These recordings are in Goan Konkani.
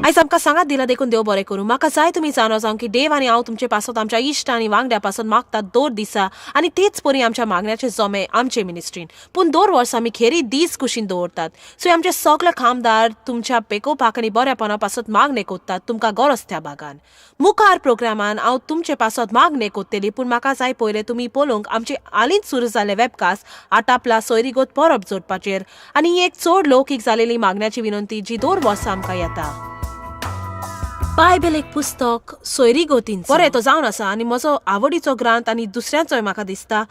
आयज आमकां सांगात दिला देखून देव बरें करूं. म्हाका जाय तुमी जाणो जावंक की देव आनी हांव तुमचे पासत आमच्या इश्ट आनी वांगड्या पासत मागतात दर दिसा आनी तेच परी आमच्या मागण्याचे जमे आमचे मिनिस्ट्रीन. पूण दर वर्सा आमी खेरीत दीस कुशीन दवरतात. सो आमचे सगळे कामदार तुमच्या पेकोवपाक आनी बऱ्यापणा पासत मागणें कोत्तात तुमकां गरज त्या भागान. मुखार प्रोग्रामान हांव तुमचे पासत मागणें कोत्तली, पूण म्हाका जाय पयलें तुमी पळोवंक आमचे हालींच सुरू जाल्ले वेबकास्ट आटापला सोयरीगोत परब जोडपाचेर आनी एक चड लौकीक जालेली मागण्याची विनंती जी दर वर्सा आमकां येता. बायबल एक पुस्तक सोयरीगोतींचो. बरें, तो जावन आसा आनी म्हजो आवडीचो ग्रांथ आनी दुसऱ्यांचोय म्हाका दिसता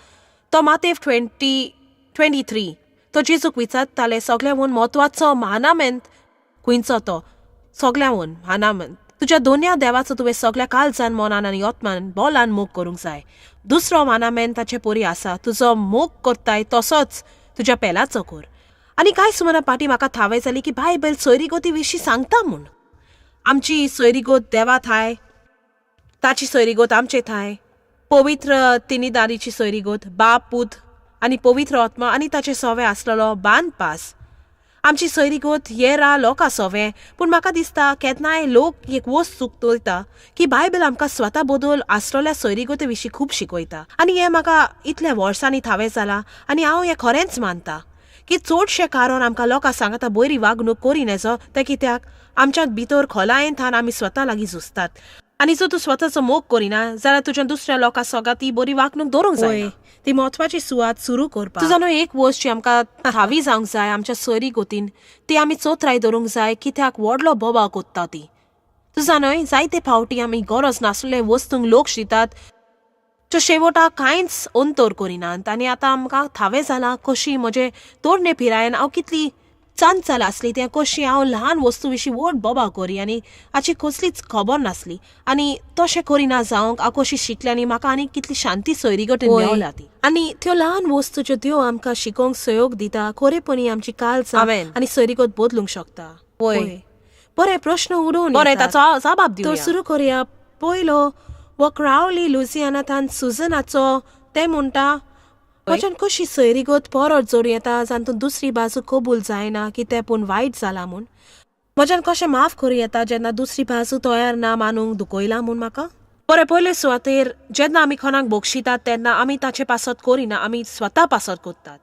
तो मातेव 20:23. तो जेजूक विचारताले सगळ्यांहून म्हत्वाचो म्हानामेंत खंयचो तो? सगळ्यांहून म्हानामेंत तुज्या दोनया देवाचो तुवें सगळ्या काळजान, मनान आनी यत्नान बोलान मोग करूंक जाय. दुसरो मानामेंत ताचे परी आसा, तुजो मोग करताय तसोच तुज्या पेलाचो कर. आनी कांय सुमारा पाटी म्हाका थावें जाली की बायबल सोयरीगोती विशीं सांगता म्हूण. आमची सोयरीगोत देवा थाय, ताची सोयरीगोत आमचे थाय, पवित्र तिनीदारीची सोयरीगोत बाप, पूत आनी पवित्र आत्मा आनी ताचे सोवे आसलेलो बांदपास. आमची सोयरीगोत येरा लोकां सोवे. पूण म्हाका दिसता केन्नाय लोक एक वस्त चुकतोयता की बायबल आमकां स्वता बदल आसलेल्या सोयरीगोती विशीं खूब शिकयता. आनी हें म्हाका इतल्या वर्सांनी थावें जालां आनी हांव हें खरेंच मानता की चडशें कारण आमकां लोकां सांगता बरी वागणूक करिनेजो तें कित्याक आमच्या भितर खोलायेन थान आमी स्वता लागीं झुजतात. आनी जर तूं स्वताचो मोग करिना जाल्यार तुज्या दुसऱ्या लोकां सोगात ती बरी वागणूक दवरूंक जाय. ती म्हत्वाची सुवात सुरू करपाक तुजो न्हू एक वस्त जी आमकां थावी जावंक जाय आमच्या सोयरी गोतीन, ती आमी चोत्राय दवरूंक जाय कित्याक व्हडलो बोबाव कोत्ता ती. तुजा न्हय जायते फावटी आमी गरज नासले वस्तूंक लक्ष दितात ज्यो शेवटाक कांयच अंतर करिनात. आनी आतां आमकां थावें जालां कशी म्हजे तरणे पिरायेन हांव कितली चांचल आसली तें कशी हांव ल्हान वस्तू विशीं व्हड बोबाव करी आनी हाची कसलीच खबर नासली. आनी तशें करिना जावंक हांव कशी शिकलें आनी म्हाका आनी कितली शांती सोयरीगटेन मेवल्या ती. आनी त्यो ल्हान वस्तू ज्यो देव आमकां शिकोवंक सहयोग दिता खरेपणी आमची काळजां आनी सोयरीगत बदलूंक शकता. बरें, प्रश्न उडोवन बरें ताचो जबाब दिवया. तर सुरू करया. पयलो वो क्रावली लुझियानांतान सुजनाचो. ते म्हणटा म्हज्यान कशी सोयरीगत परत जोडूं येता जातूंत दुसरी बाजू कबूल जायना की तें पूण वायट जालां म्हूण? म्हज्यान कशें माफ करूं येता जेन्ना दुसरी बाजू तयार ना मानूंक दुखयला म्हूण म्हाका? बरें, पयले सुवातेर जेन्ना आमी कोणाक बक्षितात तेन्ना आमी ताचे पासत करिना, आमी स्वता पासत करतात.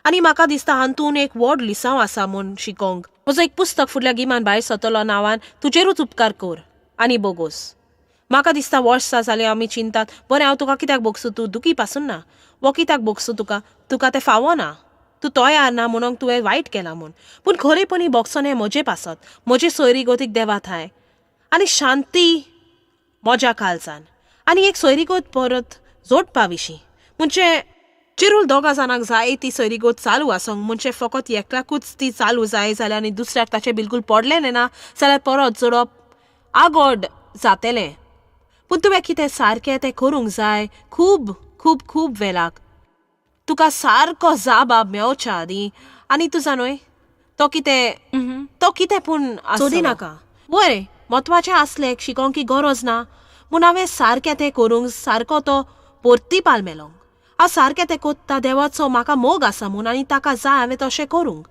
आनी म्हाका दिसता हातूंत एक व्हड लिसांव आसा म्हूण शिकोवंक. म्हजो एक पुस्तक फुडल्या गिमान भायर सरतलो नांवान तुजेरूच उपकार कर आनी बोगोस. म्हाका दिसता वर्सां जालीं आमी चिंतात बरें हांव तुका कित्याक बोगसूं, तूं दुखी पासून ना, वो कित्याक बोगसूं तुका, तुका तें फावो ना, तूं तयार ना म्हणून तुवें वायट केलां म्हूण. पूण खरेपणी बोगसोन हें म्हजे पासत, म्हजे सोयरीगतीक देवा थाय आनी शांती म्हज्या काळजान. आनी एक सोयरीगत परत जोडपा विशीं म्हणजे चिरूल दोगां जाणांक जाय ती सोयरीगत चालू आसूंक, म्हणजे फकत एकल्याकूच ती चालू जाय जाल्यार आनी दुसऱ्याक ताचें बिलकूल पडलें ना जाल्यार परत जोडप आगोड जातलें. पूण तुवें कितें सारकें तें करूंक जाय खूब खूब खूब वेळाक तुका सारको जाबाब मेवच्या आदीं. आनी तुजा न्हय तो कितें तो कितें पूण सोदी नाका. बरें, म्हत्वाचें आसलें शिकोवंक की गरज ना म्हूण हांवें सारकें तें करूंक सारको तो परतीपाल मेलोंक. हांव सारकें तें कोत्ता देवाचो म्हाका मोग आसा म्हूण आनी ताका जाय हांवें तशें करूंक.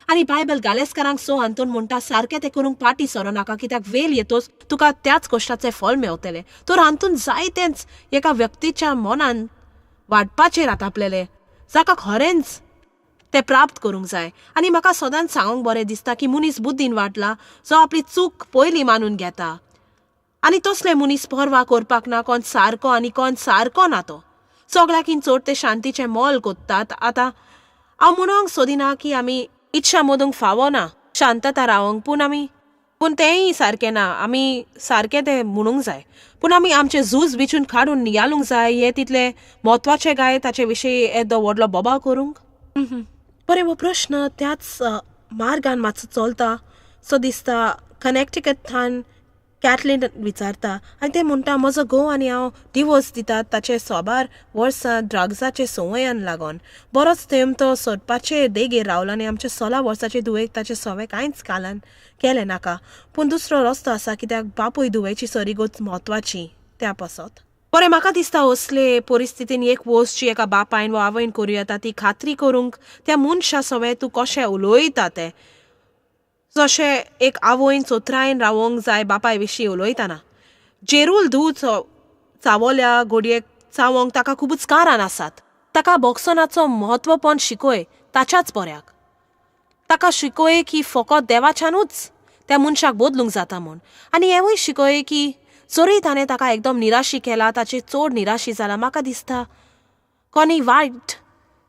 आनी बायबल गालेस्कारांक सो हातून म्हणटा सारकें तें करूंक पाटी सरो नाका कित्याक वेल येतोच तुका त्याच कश्टाचें फळ मेवतलें. तर हातून जायतेंच एका व्यक्तीच्या मनान वाडपाचेर आतापलेलें जाका खरेंच तें प्राप्त करूंक जाय. आनी म्हाका सदांच सांगूंक बरें दिसता की मनीस बुद्दीन वाडला जो आपली चूक पयलीं मानून घेता. आनी तसले मनीस पर्वा करपाक ना कोण सारको आनी कोण सारको ना तो. सगळ्याकीन चड ते शांतीचें मोल कोत्तात. आतां हांव म्हणूंक सोदिना की आमी इच्छा मोदूंक फावो ना शांतता रावंक, पूण आमी पूण तेंय सारकें ना, आमी सारकें तें म्हणूंक जाय. पूण आमी आमचें झूज विचून काडून नियालूंक जाय हें तितलें म्हत्वाचें काय ताचे विशीं येदो व्हडलो बोबाव करूंक? बरें, हो प्रश्न त्याच मार्गान मातसो चलता सो दिसता. कनेक्टिकटान कॅटलीन विचारता आनी ते म्हणटा म्हजो घोव आनी हांव डिवोर्स दितात ताचे सोबार वर्सां ड्रग्साचे संवयान लागून. बरोच तेंप तो सोदपाचे देगेर रावलो आनी आमच्या 16 वर्साचे धुवेक ताचे सवे कांयच कालान केलें नाका. पूण दुसरो रस्तो आसा कित्याक बापूय धुवेची सोयरीगत म्हत्वाची त्या पासत. बरें, म्हाका दिसता असले परिस्थितीन एक वस्त जी एका बापायन वा आवयन करूं येता ती खात्री करूंक त्या मनशा सवें तूं कशें उलयता तें. जशें एक आवयन चोत्रायन रावोंक जाय बापाय विशीं उलयतना. जेरूल धूव चावोल्या घोडयेक चावोंक ताका खुबूच कारान आसात. ताका बोक्सनाचो म्हत्वपण शिकय ताच्याच बऱ्याक. ताका शिकय की फकत देवाच्यानूच त्या मनशाक बदलूंक जाता म्हूण. आनी हेंवूय शिकय की जरूय ताणें ताका एकदम निराशी केला, ताचेर चड निराशी जाला. म्हाका दिसता कोणी वायट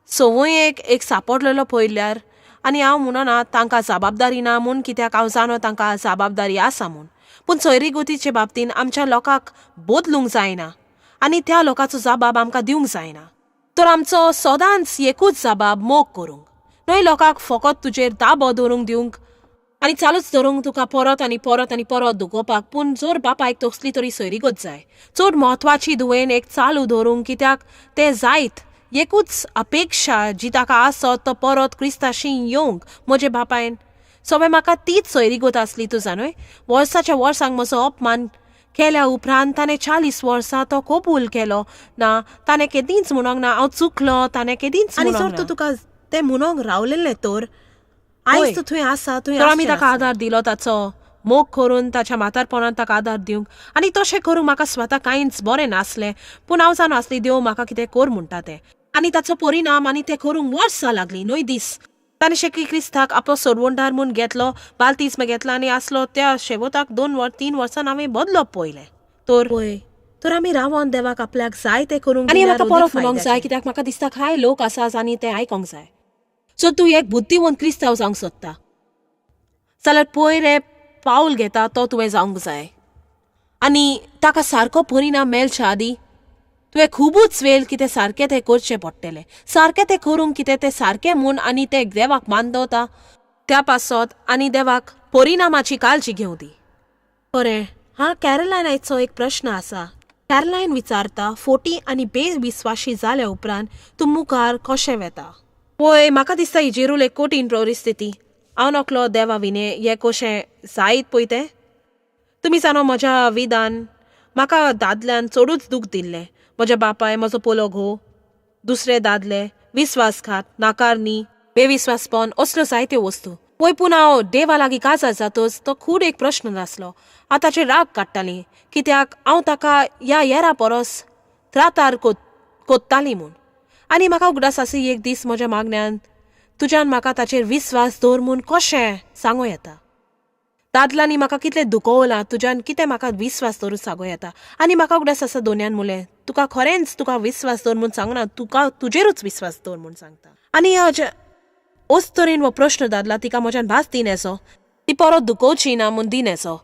संवयेक एक सापडलेलो पळयल्यार, आनी हांव म्हणना तांकां जबाबदारी ना म्हूण, कित्याक हांव जाणो तांकां जबाबदारी आसा म्हूण, पूण सोयरीगतीचे बाबतीन आमच्या लोकांक बदलूंक जायना आनी त्या लोकांचो जबाब आमकां दिवंक जायना. तर आमचो सदांच एकूच जबाब मोग करूंक न्हय, लोकांक फकत तुजेर दाबो दवरूंक दिवंक आनी चालूच धरूंक तुका परत आनी परत आनी परत दुखोवपाक. पूण जर बापायक तसली तरी सोयरीगत जाय, चड म्हत्वाची धुवेन एक चालू दवरूंक, कित्याक तें जायत एकूच अपेक्षा जी ताका आसत तो परत क्रिस्ताशी येवंक. म्हजे बापायन सगळें म्हाका तीच सोयरीगत आसली तूं जाणूय. वर्साच्या वर्सांक म्हजो अपमान केल्या उपरांत ताणें 40 वर्सां तो कबूल केलो ना. ताणें केदींच म्हणोंक ना हांव चुकलो, ताणें केदींच. आनी जर तूं तुका तें म्हणोंक रावलेलें तर आयज तूं थंय आसा. तुवें आमी ताका आदार दिलो, ताचो मोग करून ताच्या म्हातारपणान ताका आदार दिवंक. आनी तशें करूंक म्हाका स्वता कांयच बरें नासलें, पूण हांव जाणो आसली देव म्हाका कितें कर म्हणटा तें. आनी ताचो परिणाम आनी तें करूंक वर्सां लागलीं न्हय दीस. ताणें शेकी क्रिस्ताक आपलो सोडवणदार म्हूण घेतलो, बालतीज्म घेतला आनी आसलो त्या शेवटाक 2 वा 3 वर्सां हांवें बदलप पळयलें. तर तर आमी रावन देवाक आपल्याक जाय तें करूंक आनी म्हाका परत म्हणोंक जाय, कित्याक म्हाका दिसता कांय लोक आसा आनी ते आयकोंक जाय. सो तूं एक बुद्धिवंत क्रिस्तांव जावंक सोदता जाल्यार पयर पावल घेता तो तुवें जावंक जाय. आनी ताका सारको परिणाम मेळच्या आदीं तुवें खुबूच वेळ कितें सारकें तें करचें पडटलें. सारकें तें करूंक कितें तें सारकें म्हूण आनी तें देवाक मानदवता त्या पासत आनी देवाक परिणामाची काळजी घेवं दी. बरें, हां, कॅरलायनाचो एक प्रश्न आसा. कॅरलायन विचारता, फोटी आनी बेविस्वाशी जाल्या उपरांत तूं मुखार कशें वेता? पळय, म्हाका दिसता ही जेरूल एक कठीण परिस्थिती. हांव नकलो देवा विणे हें कशें जायत पळय तें. तुमी जाणो म्हज्या विधान म्हाका दादल्यान चडूच दूख दिल्लें. म्हज्या बापाय, म्हजो पोलो घोव, दुसरे दादले, विस्वासघात, नाकारणी, बेविस्वासपण असल्यो जायत्यो वस्तू. पळय, पूण हांव देवा लागीं काजार जातच तो खूब एक प्रश्न नासलो. हांव ताचेर राग काडटाली कित्याक हांव ताका ह्या येरा परस त्रातार कोत्ताली म्हूण. आनी म्हाका उगडास आसा एक दीस म्हज्या मागण्यान तुज्यान म्हाका ताचेर विस्वास दवर म्हूण कशें सांगूं येता. दादल्यांनी म्हाका कितलें दुखवलां, तुज्यान कितें म्हाका विस्वास दवरून सांगूं येता. आनी म्हाका उगडास आसा दोनयान मुलें, तुका खरेंच तुका विस्वास दवर म्हूण सांगना, तुका तुजेरूच विस्वास दवर म्हूण सांगता. आनी अश तरेन हो प्रश्न दादला तिका म्हज्यान भास दिन येसो, ती परत दुखोवची ना म्हूण दिन येसो,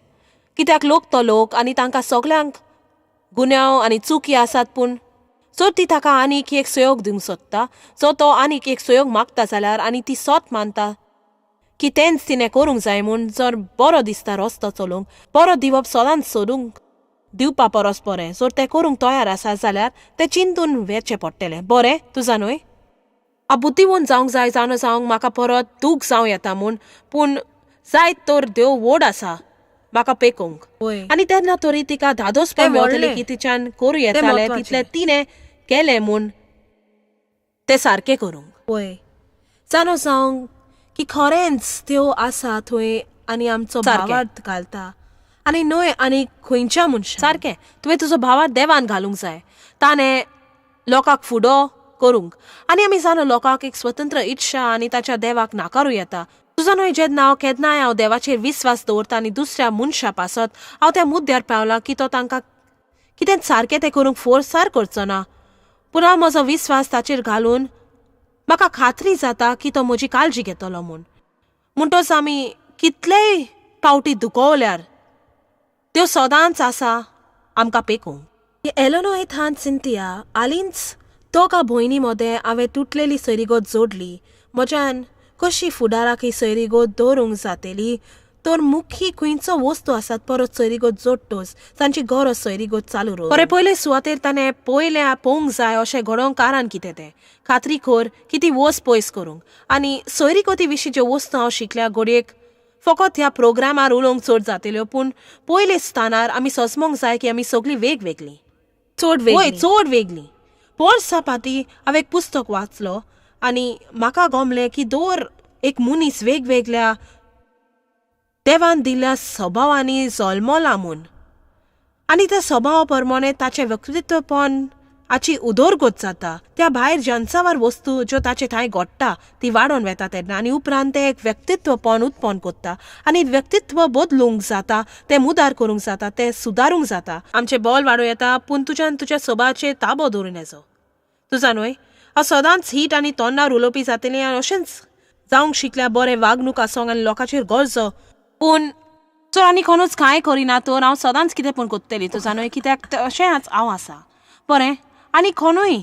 कित्याक लोक तो लोक आनी तांकां सगल्यांक गुन्यांव आनी चुकी आसात. पूण जर ती ताका आनीक एक सहयोग दिवंक सोदता, जो तो आनीक एक सहयोग मागता जाल्यार आनी ती सोत मानता की तेंच तिणें करूंक जाय म्हूण, जर बरो दिसता रस्तो चलोवंक, बरो दिवप सदांच सोदूंक दिवपा परस बरें जर तें करूंक तयार आसा जाल्यार तें चिंतून वेचें पडटलें. बरें तुजा न्हय हांव बुद्धिवंत जावंक जाय, जाणो जावंक म्हाका परत दूख जावं येता म्हूण, पूण जायत तर देव व्हड आसा म्हाका पेकोवंक. आनी तेन्ना तरी तिका धादोसपण मेळटलें की तिच्यान करूं येतालें तितलें तिणें केलें म्हूण तें सारकें करूंक. पळय, जाणो जावंक की खरेंच त्यो आसा थंय आनी आमचो भावार्थ घालता आनी न्हय आनी खंयच्या मनशान. सारकें, तुवें तुजो भावार्थ देवान घालूंक जाय, ताणें लोकांक फुडो करूंक. आनी आमी जाणो लोकांक एक स्वतंत्र इच्छा आनी ताच्या देवाक नाकारूं येता. तुजो न्हय जेन्ना हांव केन्नाय हांव देवाचेर विस्वास दवरता आनी दुसऱ्या मनशा पासत हांव त्या मुद्द्यार पावलां की तो तांकां कितें सारकें तें करूंक फोर्सार करचो ना, पूण हांव म्हजो विस्वास ताचेर घालून म्हाका खात्री जाता की तो म्हजी काळजी घेतलो म्हूण. म्हणटच आमी कितलेय पावटी दुखवल्यार त्यो सदांच आसा आमकां पेकोवंक. एलोनो एथान सिंथिया हालींच दोगा भयणी मदें हांवें तुटलेली सैरीगत जोडली. म्हज्यान कशी फुडाराक ही सैरीगत दवरूंक जातली तर मुखी खंयचो वस्तू आसात परत सैरीगत जोडटोच तांची गरज सैरीगत चालू रोर. बरें, पयले सुवातेर ताणें पयलें पळोवंक जाय अशें घडोवंक कारण कितें तें खात्री कर की ती वस्त पयस करूंक. आनी सैरीगती विशीं ज्यो वस्तू हांव शिकल्या घडयेक फकत ह्या प्रोग्रामार उलोवंक चड जातल्यो, पूण पयले स्थानार आमी सजमोंक जाय की आमी सगळीं वेगवेगळीं, चड वेगळीं, चड वेगळीं. वर्सां फाटीं हांवें एक पुस्तक वाचलो आनी म्हाका गमलें की दर एक मनीस वेगवेगळ्या देवान दिल्ल्या स्वभावांनी जल्मला म्हूण आनी त्या स्वभावा प्रमाणे ताचें व्यक्तित्वपण हाची उदरगत जाता. त्या भायर जनसावर वस्तू ज्यो ताचे थंय घडटा ती वाडोवन वेता तेन्ना आनी उपरांत तें एक व्यक्तित्वपण उत्पन्न करता आनी व्यक्तित्व बदलूंक जाता, तें मुदार करूंक जाता, तें सुदारूंक जाता. आमचें बॉल वाडूं येता पूण तुज्यान तुज्या स्वभावाचेर ताबो दवरून येचो. तुजा न्हय हांव सदांच हीट आनी तोंडार उलोवपी जातलें आनी अशेंच जावंक शिकल्या बरें वागणूक आसोंक आनी लोकांचेर गरजो. पूण जर आनी कोणूच कांय करिना तर हांव सदांच कितें पूण करतली. तुजा न्हय कित्याक अशेंच हांव आसा. बरें आनी कोणूय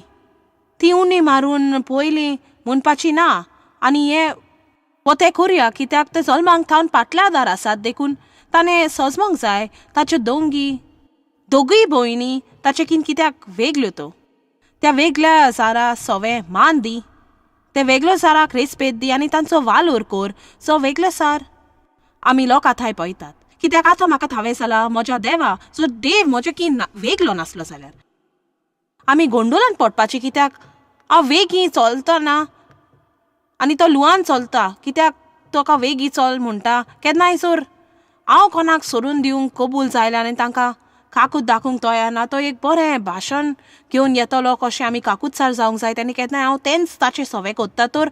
ती उणी मारून पयलीं म्हणपाची ना आनी हें हो तें करुया कित्याक ते जल्मांक थावन फाटल्या आदार आसात देखून ताणें सजमोंक जाय. ताच्यो दोगूय भयणी ताचे किन कित्याक वेगळ्यो तो त्या वेगळ्या जारा सवे मान दी, ते वेगळो साराक रेस्पेद दी आनी तांचो वालोर कर जो वेगळो सार आमी लोक आतांय पळयतात. कित्याक आतां म्हाका थावें जाला म्हज्या देवा जो देव म्हजे किन वेगळो नासलो जाल्यार आमी गोंडोलान पडपाची. कित्याक हांव वेगीं चलतना आनी तो लुआन चलता कित्याक तुका वेगीं चल म्हणटा. केन्नाय जर हांव कोणाक सोडून दिवंक कबूल जायल्यार आनी तांकां काकूत दाखोवंक तयार ना तो एक बरें भाशण घेवन येतलो कशें आमी काकूतसार जावंक जाय तेन्ना केन्नाय हांव तेंच ताचें सवें कोत्ता. तर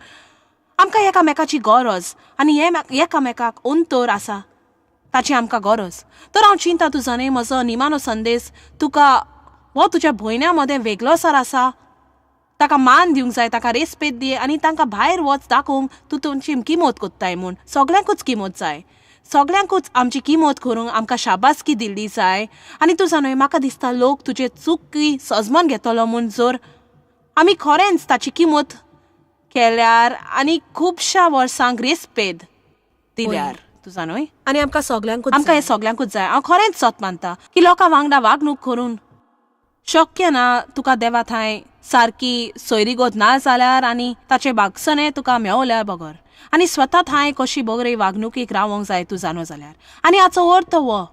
आमकां एकामेकाची गरज आनी हें एकामेकाक अंतर आसा ताची आमकां गरज. तर हांव चिंता तुजो न्ही म्हजो निमाणो संदेश तुका हो तुज्या भयण्यां मदें वेगळोसार आसा ताका मान दिवंक जाय, ताका रेस्पेद दी आनी तांकां भायर वच दाखोवंक तूं तुमची किमत कोत्ताय म्हूण. सगळ्यांकूच किमत जाय, सगळ्यांकूच आमची किमत करूंक आमकां शाबासकी दिल्ली जाय. आनी तुजा न्हय म्हाका दिसता लोक तुजे चुकी सजमन घेतलो म्हूण जर आमी खरेंच ताची किमत केल्यार आनी खुबश्या वर्सांक रेस्पेद दिल्यार तुजा न्हय आनी आमकां सगळ्यांकूच आमकां हें सगळ्यांकूच जाय. हांव खरेंच सत मानता की लोकां वांगडा वागणूक करून शक्य ना तुका देवा थंय सारकी सोयरीगत ना जाल्यार आनी ताचे बागसणें तुका मेवल्यार बगर आनी स्वता थंय कशी बरी वागणुकीक रावोंक जाय तूं जाणो जाल्यार. आनी हाचो अर्थ हो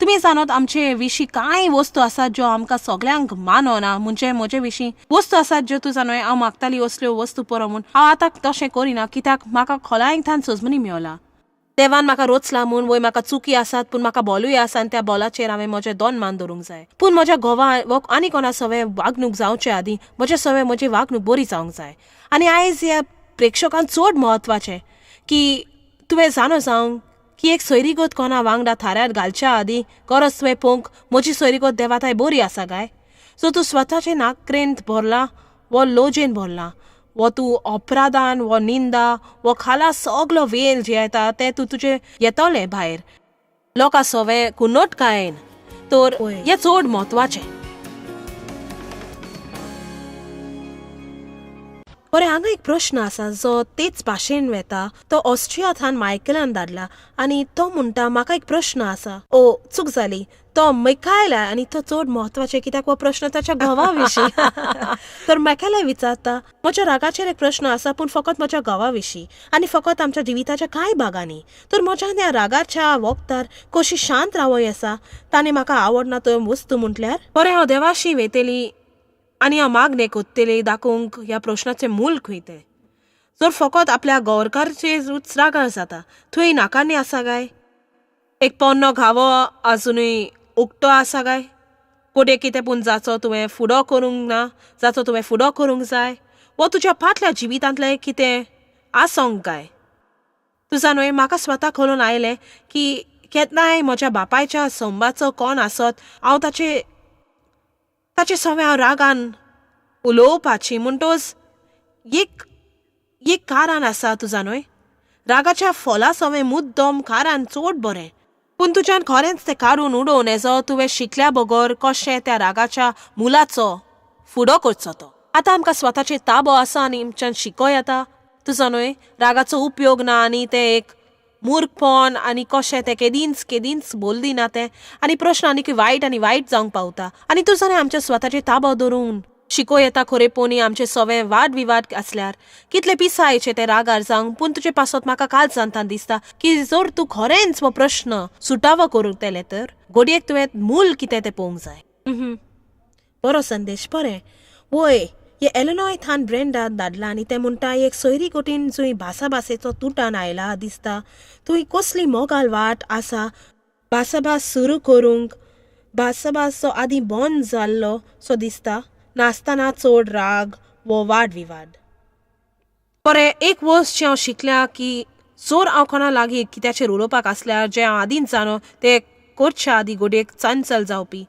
तुमी जाणत आमचे विशीं कांय वस्तू आसात ज्यो आमकां सगळ्यांक मानवना. म्हणजे म्हजे विशीं वस्तू आसात ज्यो तूं जाणो हांव मागताली असल्यो वस्तू पुरो म्हूण हांव आतां तशें करिना कित्याक म्हाका खोलायेक थावन सजमनी मेवला. देवान म्हाका रोचला म्हूण वय म्हाका चुकी आसात पूण म्हाका बोलूय आसा आनी त्या बोलाचेर हांवें म्हजें दोन मान दवरूंक जाय. पूण म्हज्या घोवा वो आनी कोणा सवें वागणूक जावचे आदीं म्हज्या सवें म्हजी वागणूक बरी जावंक जाय. आनी आयज ह्या प्रेक्षकांक चड म्हत्वाचें की तुवें जाणो जावंक की एक सोयरीगत कोणा वांगडा थाऱ्यार घालच्या आदीं गरज तुवें पळोवंक म्हजी सोयरीगत देवा थंय बरी आसा काय. सो तूं स्वताचे नाकरेंत भरला वो लोजेन भरला वो तूं अपराधान वो निंदा वो खाला सगलो वेल जे येता तें तूं तुजें येतलें भायर लोकां सवें कुनोटकायेन. तर हें चड म्हत्वाचें. बरें हांगा एक प्रश्न आसा जो तेच भाशेन वेता. तो ऑस्ट्रिया थावन मायकलान धाडला आनी तो म्हणटा म्हाका एक प्रश्न आसा. ओ चूक जाली, तो मिकायला आनी तो चड म्हत्वाचें कित्याक हो प्रश्न ताच्या घोवा विशीं. तर मिकायला विचारता म्हज्या रागाचेर एक प्रश्न आसा पूण फकत म्हज्या घोवा विशीं आनी फकत आमच्या जिविताच्या कांय भागांनी. तर म्हज्या ह्या रागाच्या वखदार कशी शांत रावय आसा ताणें म्हाका आवडना तो वस्तू म्हटल्यार. बरें हांव देवाशी वयतली आनी हांव मागणें कोत्तली दाखोवंक ह्या प्रश्नाचें मूल खंय तें. जर फकत आपल्या गोरकाराचेरूच रागार जाता थंय नाकारणी आसा काय? एक पोन्नो घावो आजुनूय उक्तो आसा काय? कोडे कितें पूण जाचो तुवें फुडो करूंक ना जाचो तुवें फुडो करूंक जाय वो तुज्या फाटल्या जिवितांतलें कितें आसोंक काय? तुजा न्हय म्हाका स्वता कळून आयलें की केन्नाय म्हज्या बापायच्या संबाचो कोण आसत हांव ताचे ताचे सवें हांव रागान उलोवपाची. म्हणटोच एक एक कारण आसा तुजा न्हय रागाच्या फोला सवें मुद्दम कारण चड बरें पूण तुज्यान खरेंच तें काडून उडोवन येजो तुवें शिकल्या बगर कशें त्या रागाच्या मुलाचो फुडो करचो तो. आतां आमकां स्वताचेर ताबो आसा आनी आमच्यान शिको येता तुजो न्हय रागाचो उपयोग ना आनी तें एक मूर्खपण आनी कशें तें केदींच केदींच बोलदी ना तें आनी प्रश्न आनीक वायट आनी वायट जावंक पावता. आनी तूं जाणा आमच्या स्वताचेर ताबो धरून शिको येता खरेपणी आमचे सवे वाद विवाद आसल्यार कितले पिसायचे ते रागार जावंक. पूण तुजे पासत म्हाका काल जाणतान दिसता की जर तूं खरेंच हो प्रश्न सुटावो करूंक तेलें तर घडयेक तुवें मूल कितें तें पळोवंक जाय. बरो संदेश. बरें वय हे एलनॉय थान ब्रेंडा धाडला आनी ते म्हणटा एक सोयरी कोटीन जंय भासाभासेचो तुटान आयला दिसता, थंय कसली मोगाल वाट आसा भासाभास सुरू करूंक, भासाभास जो आदीं बंद जाल्लो सो दिसता, नासतना चड राग वो वाद विवाद. बरें, एक वस्त जें हांव शिकल्या की जोर हांव कोणा लागीं कित्याचेर उलोवपाक आसल्यार जें हांव आदींच जाणो तें करच्या आदीं घडयेक चंचल जावपी,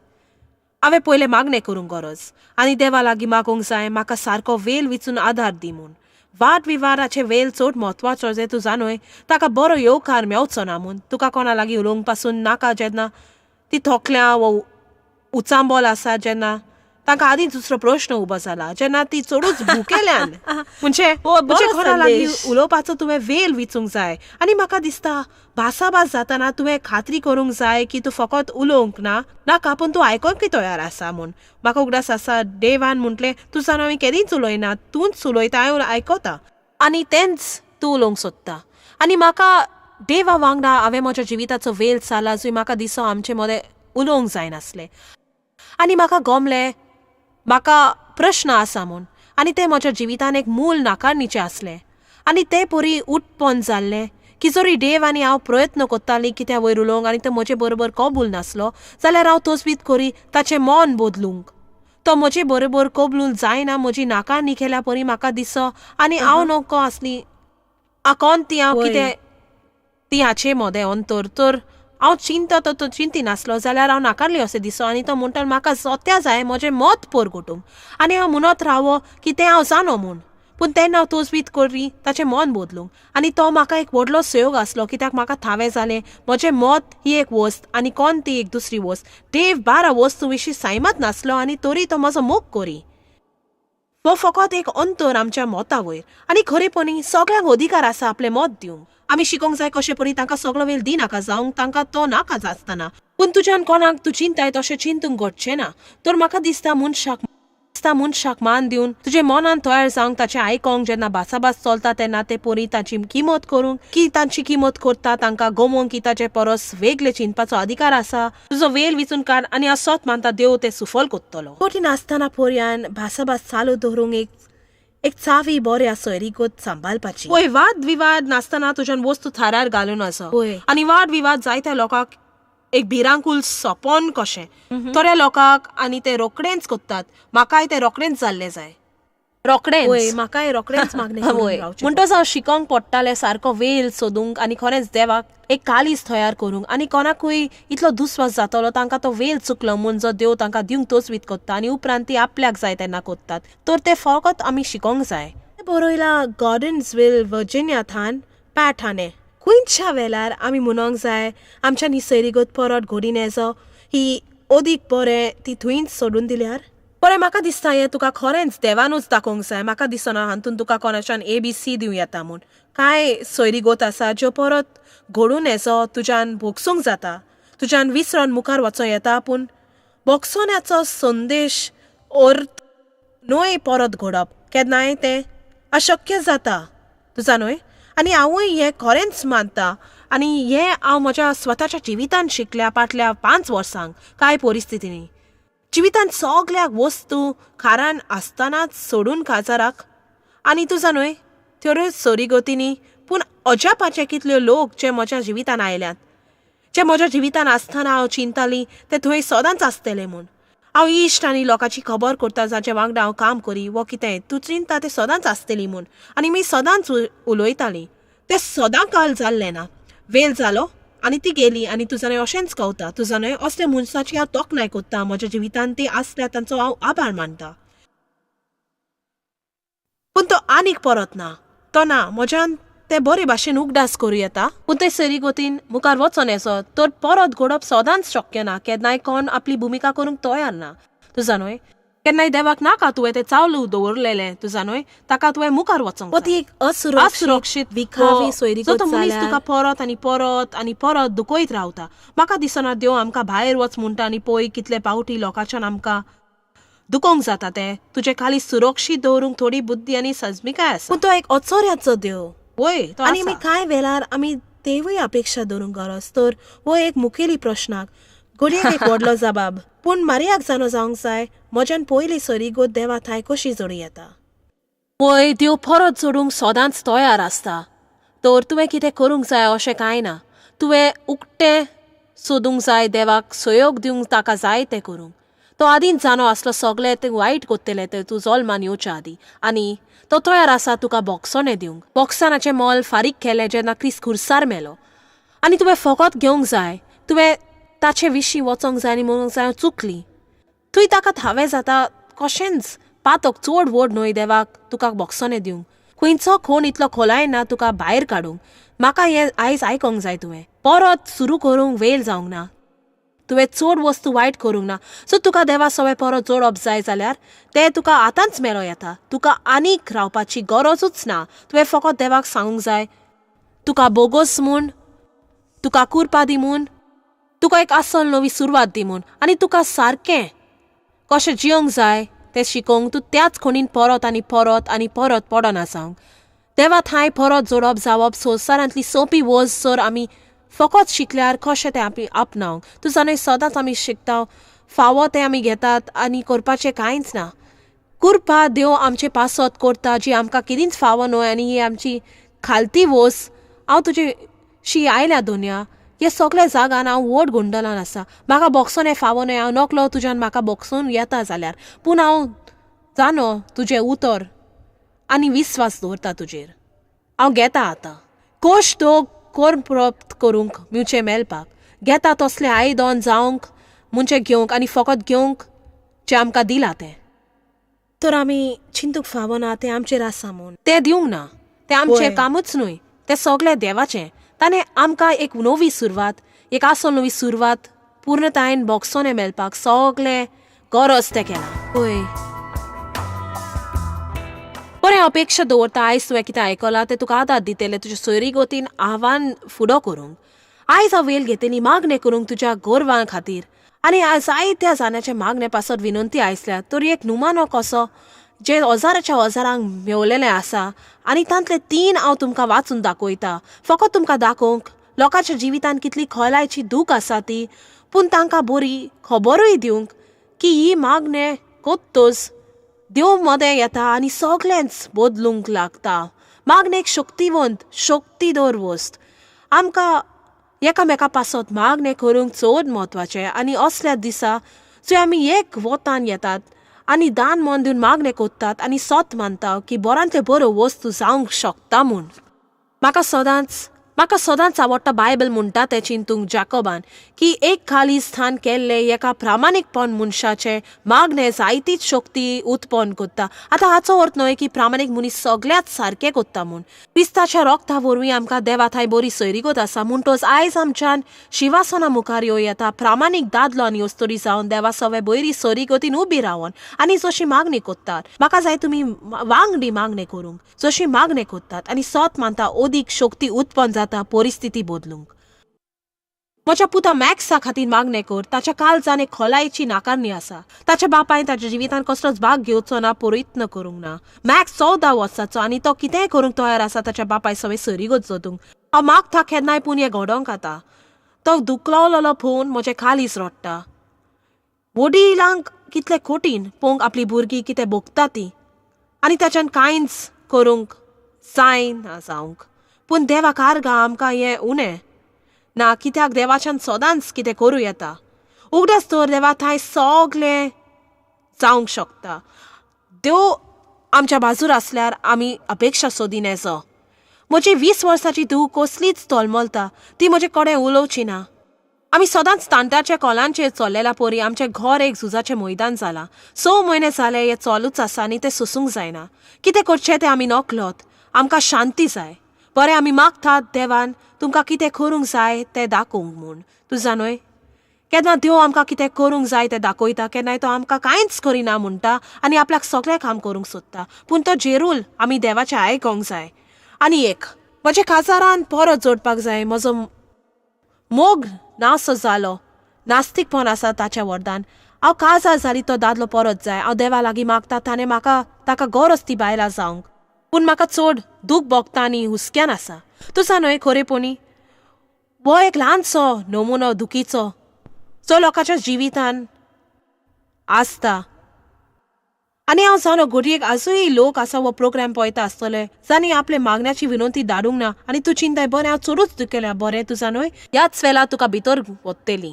हांवें पयलें मागणें करूंक गरज आनी देवा लागीं मागूंक जाय म्हाका सारको वेल विचून आदार दी म्हूण. वाद विवादाचे वेल चड म्हत्वाचो जें तूं जाणूय ताका बरो येवकार मेवचो ना म्हूण. तुका कोणा लागीं उलोवंक पासून नाका जेन्ना ती थोकल्या वो उचांबोल आसा, जेन्ना तांकां आदीं दुसरो प्रश्न उबो जाला, जेन्ना ती चडूच भुकेल्यान, म्हणजे कोणा लागीं उलोवपाचो तुवें वेल विचूंक जाय. आनी म्हाका दिसता भासाभास जाताना तुवें खात्री करूंक जाय की तूं फकत उलोवंक ना नाका पूण तूं आयकोंकय तयार आसा म्हूण. म्हाका उगडास आसा देवान म्हटलें तूं जाणा हांवें केदींच उलयना, तूंच उलयता हांव आयकता आनी तेंच तूं उलोवंक सोदता. आनी म्हाका देवा वांगडा हांवें म्हज्या जिविताचो वेल जाला जंय म्हाका दिसो आमचे मदें उलोवंक जायनासलें आनी म्हाका गमलें म्हाका प्रश्न आसा म्हूण, आनी तें म्हज्या जिवितान एक मूल नाकारणीचें आसलें. आनी तें परी उत्पन्न जाल्लें की जरी देव आनी हांव प्रयत्न करतालीं कित्या वयर उलोवंक आनी तो म्हजे बरोबर कबूल नासलो जाल्यार हांव तोचबीत करी ताचें मन बदलूंक. तो म्हजे बरोबर कबलूल जायना म्हजी नाकारणी केल्या परी म्हाका दिसो आनी हांव नको आसली आकोन ती हांव कितें ती हाचे मदें अंतर तर हांव चिंता तो चिंती नासलो जाल्यार हांव नाकारली अशें दिसो. आनी तो म्हणटा म्हाका सोत्या जाय म्हजें मत परगटूंक आनी हांव म्हणत रावो की तें हांव जाणो म्हूण, पूण तेन्ना हांव तोजबीत करी ताचें मन बदलूंक. आनी तो म्हाका एक व्हडलो सहयोग आसलो कित्याक म्हाका थावें जालें म्हजें मत ही एक वस्त आनी कोण ती एक दुसरी वस्त. देव 12 वस्तू विशीं सायमत नासलो आनी तरी तो म्हजो मोग करी. हो फकत एक अंतर आमच्या मता वयर. आनी खरेपणी सगळ्यांक अधिकार आसा आपलें मत दिवंक. आमी शिकोंक जाय कशें परी तांकां सगळो वेळ दी नाका जावंक, तांकां तो नाका आसतना, पूण तुज्यान कोणाक तूं चिंताय तशें चिंतूंक घडचें ना. तर म्हाका दिसता मनशाक मान दिवन तुजे मनान तयार जावंक ताचें आयकोंक जेन्ना भासाभास चलता तेन्ना ते परी ताची किंमत करूंक की तांची किंमत करता, तांकां गमोवंक की ताचे परस वेगळे चिंतपाचो अधिकार आसा. तुजो वेल विचून काड आनी असोच मानता देव तें सुफल करतलो. कठीण आसतना पर्यान भासाभास चालू दवरूंक एक चावी बऱ्या सोयरीगत सांबाळपाची. पळय, वाद विवाद नासतना तुज्यान वस्तू थारार घालून आसा आनी वाद विवाद जायत्या लोकांक एक भिरांकूल सपन कशें थोड्या लोकांक, आनी ते रोखडेंच करतात. म्हाकाय ते रोखडेंच जाल्लें जाय, रोखडेंच म्हाकाय रोखडेंच मागणें. म्हणटच हांव शिकोंक पडटालें सारको वेल सोदूंक आनी खरेंच देवाक एक कालीज तयार करूंक. आनी कोणाकूय इतलो दुस्वास जातलो तांकां तो वेल चुकलो म्हूण जो देव तांकां दिवंक तोचवीत करता आनी उपरांत ती आपल्याक जाय तेन्ना करतात. तर तें फकत आमी शिकोंक जाय. बरयला गॉर्डन्सविल वर्जिनिया थान पॅट हाणें. खंयच्या वेळार आमी म्हणोंक जाय आमच्या निसर्गत परत घडीन येजो ही अदीक बरें ती थंयच सोडून दिल्यार बरें. म्हाका दिसता हें तुका खरेंच देवानूच दाखोवंक जाय. म्हाका दिसना हातून तुका कोणाच्यान ABC दिवं येता म्हूण. कांय सोयरीगत आसा ज्यो परत घडून येजो तुज्यान भोगसूंक जाता, तुज्यान विसरोन मुखार वचों येता, पूण भोगसण्याचो संदेश अर्थ न्हय परत घडप केन्नाय तें अशक्य जाता तुजा न्हय. आनी हांवूय हें खरेंच मानता आनी हें हांव म्हज्या स्वताच्या जिवितान शिकल्या फाटल्या 5 वर्सांक. कांय परिस्थितींनी जिवितान सगळ्या वस्तू खारान आसतनाच सोडून काजाराक आनी तुजा न्हय थोड्यो सोरीगतींनी, पूण अजापाचे कितल्यो लोक जे म्हज्या जिवितान आयल्यात, जे म्हज्या जिवितान आसतना हांव चिंताली ते थंय सदांच आसतले म्हूण. हांव इश्ट आनी लोकांची खबर करता जांचे वांगडा हांव काम करी वो कितें तूं चिंता ते सदांच आसतली म्हूण आनी मी सदांच उलयताली. तें सदां काल जाल्लें ना, वेल जालो आनी ती गेली. आनी तुजा न्हय अशेंच कवता तुजा न्हय असल्या मनशाची हांव तोखणाय करता. म्हज्या जिवितान ती आसल्या तांचो हांव आभार मानता, पूण तो आनीक परत ना, तो ना. म्हज्यान ते बरे भाशेन उगडास करूं येता, पूण ते सरी गतीन मुखार वचोन येसो तर परत घडप सदांच शक्य ना. केन्नाय कोण आपली भुमिका करूंक तयार ना तुजा न्हय. केन्नाय देवाक नाका तुवें तें चालू दवरलेलें तुजा न्हय, ताका तुवें मुखार वचोंक. ती एक असुरक्षीत विखावी सोयरीगत मनीस तुका परत आनी परत आनी परत दुखयत रावता. म्हाका दिसना देव आमकां भायर वच म्हणटा आनी पळय कितले पावटी लोकांच्यान आमकां दुखोवंक जाता. तें तुजें खाली सुरक्षीत दवरूंक थोडी बुद्धी आनी सजमिकाय आसा, पूण तो एक अचोऱ्याचो देव. वय, आनी आमी कांय वेळार आमी तेवूय अपेक्षा दवरूंक गरज. तर हो एक मुखेली प्रश्नाक घडयेक एक व्हडलो जबाब, पूण मारियाक जाणो जावंक जाय म्हज्यान पयली सरीगोत देवा थांय कशी जोडूं येता. पळय, देव परत जोडूंक सदांच तयार आसता. तर तुवें कितें करूंक जाय अशें कांय ना. तुवें उकतें सोदूंक जाय, देवाक सहयोग दिवंक ताका जाय तें करूंक. तो आदींच जाणो आसलो सगळें तें वायट कोत्तलें तें तूं जल्मान येवच्या आदीं, आनी तो तयार आसा तुका बोगसणें दिवंक. बोगसाणाचें मोल फारीक केलें जेन्ना क्रिस्त खुर्सार मेलो, आनी तुवें फकत घेवंक जाय. तुवें ताचे विशीं वचोंक जाय आनी म्हणूंक जाय हांव चुकली. थंय ताका थावें जाता कशेंच पातक चड व्हड न्हय देवाक तुका बोगसणें दिवंक. खंयचो कोण इतलो खोलाय ना तुका भायर काडूंक. म्हाका हें आयज आयकोंक जाय. तुवें परत सुरू करूंक वेळ जावंक ना. तुवें चड वस्तू वायट करूंक ना. सो तुका देवा सवें परत जोडप जाय जाल्यार तें तुका आतांच मेळो येता. तुका आनीक रावपाची गरजूच ना. तुवें फकत देवाक सांगूंक जाय तुका बोगोस म्हूण, तुका कुरपा दी म्हूण, तुका एक असल नवी सुरवात दी म्हूण, आनी तुका सारकें कशें जियोंक जाय तें शिकोवंक तूं त्याच खणीन परत आनी परत आनी परत पडना जावंक. देवा थांय परत जोडप जावप संवसारांतली सोंपी वस्त जर आमी फकत शिकल्यार कशें तें आमी आपणावंक. तूं जाणा सदांच आमी शिकता, फावो तें आमी घेतात आनी करपाचें कांयच ना. कुरपा देव आमचे पासत करता जी आमकां कितेंच फावो न्हय, आनी ही आमची खालती वस्त. हांव तुजे शी आयल्या दोनया हे सगल्या जागान हांव व्हड गोंदळान आसा. म्हाका बोगसोन हें फावो न्हय. हांव नकलो तुज्यान म्हाका बोगसून येता जाल्यार, पूण हांव जाणो तुजें उतर आनी विस्वास दवरता तुजेर. हांव घेता आतां कोश दोग कोर प्राप्त करूंक म्युचें मेळपाक घेता तसलें आयदन जावंक मुंचे घेवंक आनी फकत घेवंक जें आमकां दिलां तें. तर आमी चिंतूंक फावना तें आमचेर आसा म्हूण. तें दिवंक ना, तें आमचें कामूच न्हय, तें सगळें देवाचें. ताणें आमकां एक नवी सुरवात, एक आसल नवी सुरवात पूर्णतायेन बोगसोने मेळपाक सगळें गरज तें केलां. पळय, बरें अपेक्षा दवरता आयज तुवें कितें आयकलां तें तुका आदार दितलें तुज्या सोयरी गोतीन आव्हान फुडो करूंक. आयज हांव वेल घेतली मागणें करूंक तुज्या गोरवां खातीर, आनी जायत्या जाणांच्या मागणे पासत विनंती आयसल्या. तर एक नुमानो कसो जे हजाराच्या हजारांक मेवलेलें आसा, आनी तांतले 3 हांव तुमकां वाचून दाखयता, फकत तुमकां दाखोवंक लोकांच्या जिवितान कितली खोलायची दूख आसा ती, पूण तांकां बरी खबरूय दिवंक की ही मागणें कोत्तोच देव मदें येता आनी सगळेंच बदलूंक लागता. मागणें एक शक्तिवंत शक्तीदर वस्त. आमकां एकामेका पासत मागणें करूंक चड म्हत्वाचें, आनी असल्या दिसा जंय आमी एक वतान येतात आनी दान मन दिवन मागणें कोत्तात आनी सत मानता की बरांतल्यो बऱ्यो वस्तू जावंक शकता म्हूण. म्हाका सदांच आवडटा बायबल म्हणटा तें चिंतूंक जाकोबान की एक खाली स्थान केल्लें एका प्रामाणीकपण मनशाचें मागणें जायतीच शक्ती उत्पन्न करता. आतां हाचो अर्थ न्हय की प्रामाणीक मनीस सगळ्यांत सारकें करता म्हूण. क्रिस्ताच्या रोगता वरवीं आमकां देवा थांय बरी सैरीगत आसा म्हणटच आयज आमच्यान शिवासना मुखार येवं येता प्रामाणीक दादलो आनी अस्तुरी जावन देवा सवे बरी सैरीगतीन उबी रावन आनी जशी मागणी करतात. म्हाका जाय तुमी वांगडी मागणें करूंक जशी मागणें करतात आनी सत मानता अदीक शक्ती उत्पन्न जाता परिस्थिती बदलूंक. म्हज्या पुता मॅक्सा खातीर मागणें कर. ताच्या काळजान एक खोलायेची नाकारणी आसा. ताच्या बापायन ताच्या जिवितान कसलोच भाग घेवचो ना, प्रयत्न करूंक ना. मॅक्स 14 वर्साचो आनी तो कितेंय करूंक तयार आसा ताच्या बापाय सवें सरीगत जोदूंक. हांव मागता केन्नाय पूण हें घडोवंक आतां. तो दुखलवलेलो पळोवन म्हजें काळीज रडटा. वडिलांक कितलें कठीण पळोवंक आपली भुरगीं कितें भोगता ती, आनी ताच्यान कांयच करूंक जायना जावंक. पूण देवाक आर्गां आमकां हें उणें ना, कित्याक देवाच्यान सदांच कितें करूं येता. उगडास दवर देवा थंय सगळें जावंक शकता. देव आमच्या बाजूर आसल्यार आमी अपेक्षा सोदीन येचो. म्हजी 20 वर्सांची धूव कसलीच तोलमलता, ती म्हजे कडेन उलोवची ना. आमी सदांच तांटाच्या कोलांचेर चल्लेल्या परी आमचें घर एक झुजाचें मैदान जालां. 6 म्हयने जाले हें चालूच आसा आनी तें सोसूंक जायना. कितें करचें तें आमी नकळत. आमकां शांती जाय. बरें आमी मागतात देवान तुमकां कितें करूंक जाय तें दाखोवंक म्हूण. तूं जाणय केन्ना देव आमकां कितें करूंक जाय तें दाखयता, केन्नाय तो आमकां कांयच करिना म्हणटा आनी आपल्याक सगळें काम करूंक सोदता. पूण तो जेरूल आमी देवाचें आयकोंक जाय. आनी एक म्हज्या काजारान परत जोडपाक जाय. म्हजो मोग नासो जालो, नास्तीकपण आसा ताच्या वरदान. हांव काजार जाली तो दादलो परत जाय. हांव देवा लागीं मागता ताणें म्हाका ताका गरज ती बायलां जावंक. पूण म्हाका चड दूख भोगता आनी हुस्क्यान आसा. तुजा न्हय खरेपणी हो एक ल्हानसो नमुनो दुखीचो जो लोकांच्या जिवितान आसता. आनी हांव जाणो घडयेक आजूय लोक आसा हो प्रोग्राम पळयता आसतले जांणी आपले मागण्याची विनंती धाडूंक ना आनी तूं चिंताय बरें हांव चडूच दुखेल्या बरें तूं जाणूय ह्याच वेळार तुका भितर वतली.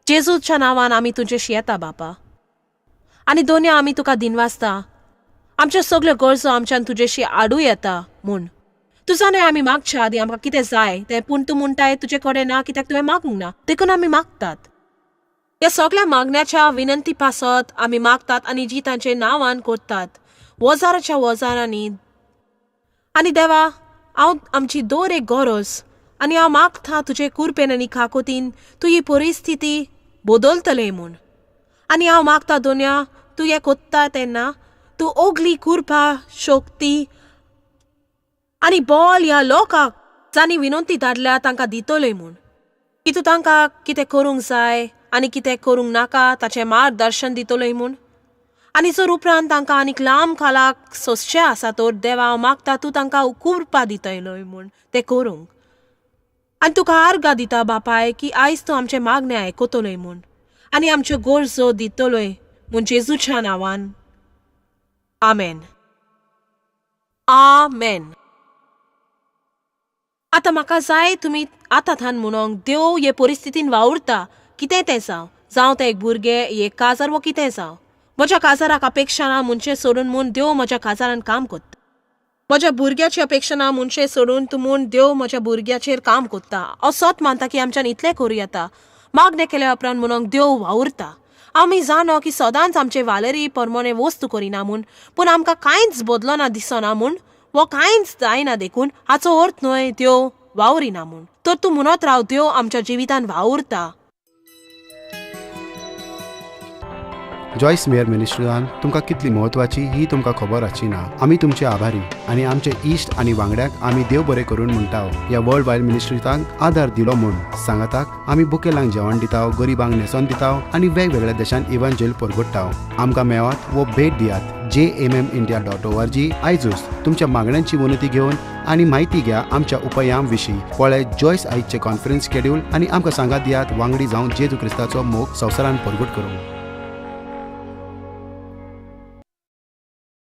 जेजूच्या नांवान आमी तुजेशी येता बापा आनी दोनया आमी तुका दिनवासता आमच्यो सगल्यो गरजो आमच्यान तुजेशी आडू येता म्हूण. तूं जाणूय आमी मागच्या आदीं आमकां कितें जाय तें, पूण तूं म्हणटाय तुजे कडेन ना कित्याक तुवें मागूंक ना, देखून आमी मागतात. ह्या सगळ्या मागण्याच्या विनंती पासत आमी मागतात आनी जी तांचे नांवान करतात वजाराच्या वजारांनी. आनी देवा हांव आमची दर एक गरज आनी हांव मागता तुजे कुरपेन आनी काकोतीन तूं ही परिस्थिती बदलतलें म्हूण. आनी हांव मागता दोनया तूं हें कोत्ता तेन्ना तूं ओगली कुरपा शक्ती आनी बॉल ह्या लोकांक जांणी विनंती धाडल्या तांकां दितलें म्हूण की तूं तांकां कितें करूंक जाय आनी कितें करूंक नाका ताचें मार्गदर्शन दितलोय म्हूण. आनी जर उपरांत तांकां आनीक लांब काळाक सोंसचें आसा तर देवा हांव मागता तूं तांकां कुरपा दितलोय म्हूण तें करूंक. आनी तुका आर्गां दिता बापाय की आयज तूं आमचें मागणें आयकतलोय म्हूण आनी आमच्यो गरजो दितलोय म्हूण जेजूच्या नांवान. आमेन. आमेन. आतां म्हाका जाय तुमी आतां थान म्हणोंक देव हे परिस्थितीन वावुरता कितें तें जावं, जावं तें एक भुरगें, एक काजार वो कितें जावं. म्हज्या काजाराक अपेक्षा ना म्हणचें सोडून म्हूण देव म्हज्या काजारान काम कोत्ता. म्हज्या भुरग्याची अपेक्षा ना म्हणचें सोडून तूं म्हूण देव म्हज्या भुरग्याचेर काम कोत्ता. हांव सत मानता की आमच्यान इतलें करूं येता. मागणें केल्या उपरांत म्हणूंक देव वावुरता. आमी जाणो की सदांच आमचे वालेरी परमोणे वस्तू करिना म्हूण, पूण आमकां कांयच बदलना दिसना म्हूण वो कांयच जायना देखून हाचो अर्थ न्हय देव वावरिना म्हूण. तर तूं म्हणत राव देव आमच्या जिवितान वावुरता. जॉयस मेयर मिनिस्ट्रीन तुमकां कितली म्हत्वाची ही तुमकां खबर आसची ना. आमी तुमचे आभारी आनी आमचे इश्ट आनी वांगड्याक आमी देव बरें करून म्हणटा ह्या वर्ल्ड वायड मिनिस्ट्रींत आदार दिलो म्हूण. सांगाताक आमी बुकेलांक जेवण दिता, गरिबांक न्हेसोन दिता आनी वेगवेगळ्या देशांत इव्हांजेल परगट्टा. आमकां मेळात वो भेट दियात jmmindia.org. आयजूच तुमच्या मागण्यांची विनंती घेवन आनी म्हायती घ्या आमच्या उपायां विशीं. पळय जॉयस आयजचें कॉन्फरन्स शेड्यूल आनी आमकां सांगात दियात वांगडी जावन जेजू क्रिस्ताचो मोग संवसारान परगट करूंक.